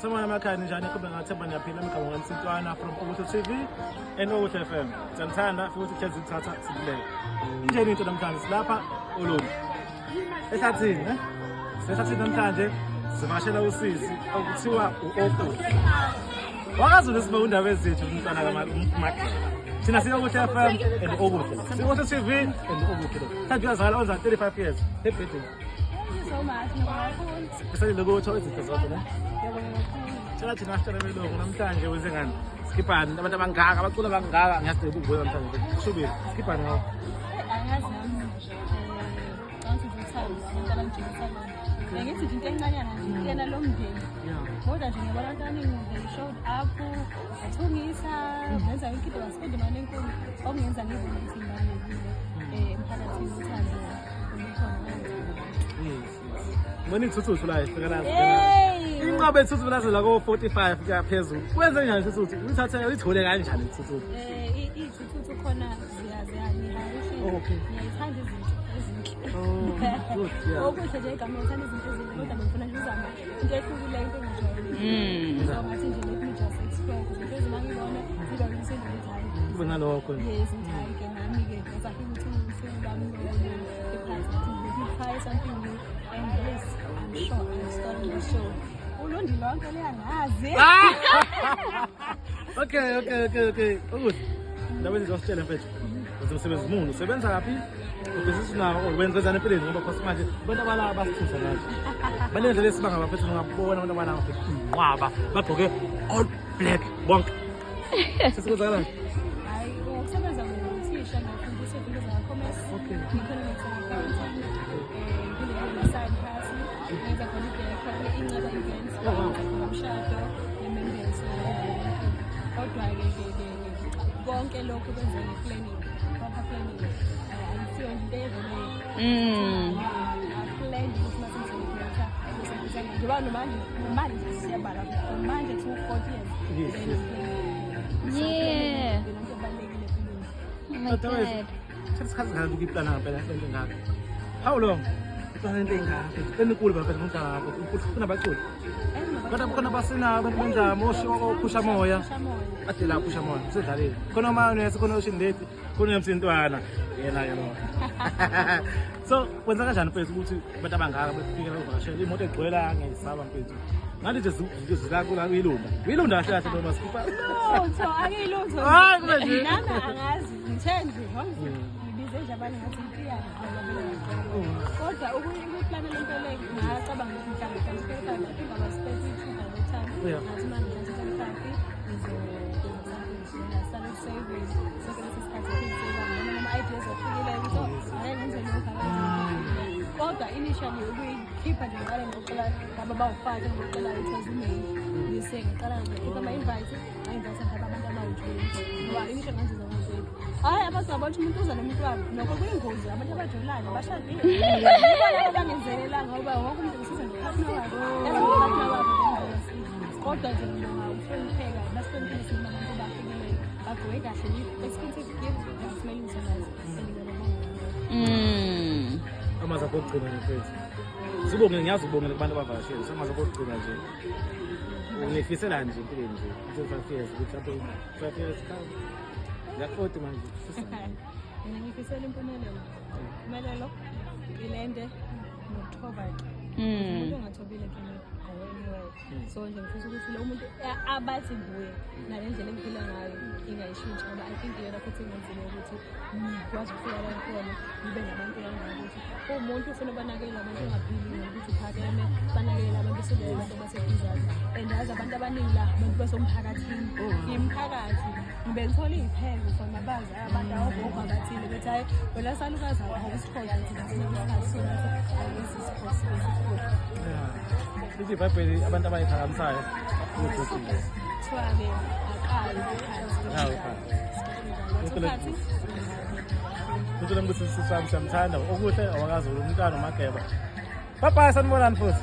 Sanibona emakhaya, ninjani? Kube ngathemba niyaphila. Igama nguMsintwana from Okuhle TV and Okuhle FM. Siyanithanda futhi hlezi kuthatha sikuleke. Injeni into namhlanje? Silapha Olundi. Ehlathini, ne? Sisehlathini namhlanje, sivakashela usisi okuthiwa u-Okuhle. WakaZulu sibe undaba ezethu, umntwana kaMageba. Thina siyokuhle FM and Okuhle. Sikuhle TV and Okuhle. Mhlawumbe uyazala onza 35 years. Happy birthday. Thank you so much. Ngiyabonga kakhulu. Sifiselile ukutho izinto zonke, ne? Ngiyabonga kakhulu. Tshela thina, sitshela belungu, namhlanje wenze ngani? Skippani, abantu abangaka, abacula abangaka, ngiyazi ukubuya namhlanje. Shubile, skippani ngawo. Angazi nami, ngathi nje uthando, abantu abangijabulisa lona. Bengithi nje into encanyana nje kuyena lo mndeni. Kodwa nje ngiyabona abantu abaningi, they showed up, bathungisa, benza yonke into, baspend imali enkulu. Okungenza ngibone ukuthi ngibalulekile emphakathini, uthando olukhona bayangithanda. Yes. Ngibona ithuthu la ifika la. Hey! Inqabe ithuthu lazo la ko 45 kuya phezulu. Kwenze njani ithuthu? Uyithathe uyithole kanjani ithuthu? Iy'thuthuthu khona ziyangiharisha. Ngiyayithanda izinto ezinhle. Oh, good, yeah. Okuhle nje igama, ngithanda izinto ezinhle, kodwa ngifuna nje uzama into ehlukileyo, into engajwayelekile. So ngathi nje let me just explore, because into ezima ngibona ziba ngimsindo ukuthi hayi. Kube nalokho. Yes, ngithi hayi-ke nami-ke ngizafika ukuthi usuku lwami ephansi, ngathi let me try something new, and yes, I'm sure I'm starting the show. Ulundi lonke liyangazi. Okay. Okuhle. Ndaba ezizositshela, mfethu. Uze umsebenzi muni? Usebenza kaphi? Ubhizinisi unawo or wenzani empilweni? Ngoba khosi manje abantu abala basithutha manje. Balendlela esibanga, bafethu, ungabona abantu abala, bafethu, inqwaba bagqoke all black bonke. Sesikwenzakala? Hayi, ngokusebenza nguthisha, ngiyafundisa izinto zaka-commerce, economics and accounting, kule side hustle ngenza khona i-decor, inceba events, ngenza khona umshado nemembeso. Kodwa-ke ke ke konke lokhu kwenziwa nge-planning, proper planning. Ayisiyo nje into evele. Plan ukuthi mase ngi-celebrate njengoba nomanje manje siyabala from manje to 40 years. Into ebalulekile empilweni. Oh my Otherwise, God. Thatha isikhathi ngaka ukuyiplana ngempela lento engaka. How long? Iplana into engaka. Enkulu, bafethu, umuntu angaka. Kunabaculi. Kodwa khona basina abantu benza moshi ophusha moya. Ade la phusha moya, usedlalile. Khona umayonese, khona oshindeti, khona umsintwana. Yena ke lo. So kwenza kanjani, mfethu, ukuthi abantu abangaka befike la uvakashela imoto egcwele? Ngiyisaba, mfethu. Ngathi nje izinto zila kula uyilunda. Uyilunda kahle kahle noma skipha. Lutho, akuyilutho. Hayi, kube nje. Nami angazi, ngithe nje ngibize nje abantu, ngathi impiyano, kodwa ukuyiplana lento le, ngacabanga ukuthi mhlawumbe 35, I think I was 32 by the time. Ngathi manje 35 ngizokwenza something. I started saving sonke lesi sikhathi, ngiseva noma nama-ideas ahlukile ukuthi oh, ake ngenze lokhu, ake ngenze lokhu. Kodwa initially ukuyikhipha nje, ngiqale ngokucela laba bawu-five engikucelayo, it was uMay this year. Ngiqala ngikhipha ama-invite, nga-invite mhlawumbe abantu abawu-20, ngoba initially ngangizoza ngo-20. Hhayi, abantu ngabona ukuthi umuntu uza nomuntu wabo, nokho kuyingozi, abantu abajolana bashadile laba bangenzelelanga, ngoba wonke umuntu usiza nge-partner wakhe, yazi, nge-partner wakhe. Kodwa nje ngibonga ukuhlonipheka, basihloniphile sima abantu bafikileyo, bagqoke kahle, expensive gift, they are smelling so nice, and ngiyababonga. Amazwi akho okugcina nje, mfethu. Sibonge, ngiyazi ubongele kubantu abavakashile. So amazwi akho okugcina nje. Ungifisela nje empilweni nje. 5 years, ukuthi lapho 5 years come. Ngiya-40 manje. Ufisa nje. Mina ngifisela impumelelo, impumelelo, ilende nokuthobeka. Umuntu ongathobile cannot go anywhere. So nje ngifisa ukuthi lo muntu abathi nguye nale ndlela engiphila ngayo ingayishintshi, ngoba I think iyona futhi engenzile ukuthi ngikwazi ukufika la ngikhona, ngibe nabantu kangaka, ukuthi umuntu ufuna ubanakekela abantu, ungaphili ngokuthi uphakeme, banakekela abantu sebebantu abaseduzane. And yazi abantu abaningi la, abantu basomphakathini, imiphakathi, ngibe ngithola iy'pheko from abazi abantu, awogogo abathile, bethi hhayi wena salukazi, awusikhozi thina sineke isikhathi, so nathi ayenzi isikhosi esikhulu. Yeah. Lithi iBhayibheli abantu abayiphakamisayo ukuthi Kuthiwa-ke akayi phansi. Akayi phansi. Wathi phansi. Ngicela ukuthi sisi wami, siyamthanda okuhle awakazi umntwana uMageba. Bye bye, sanibonani futhi.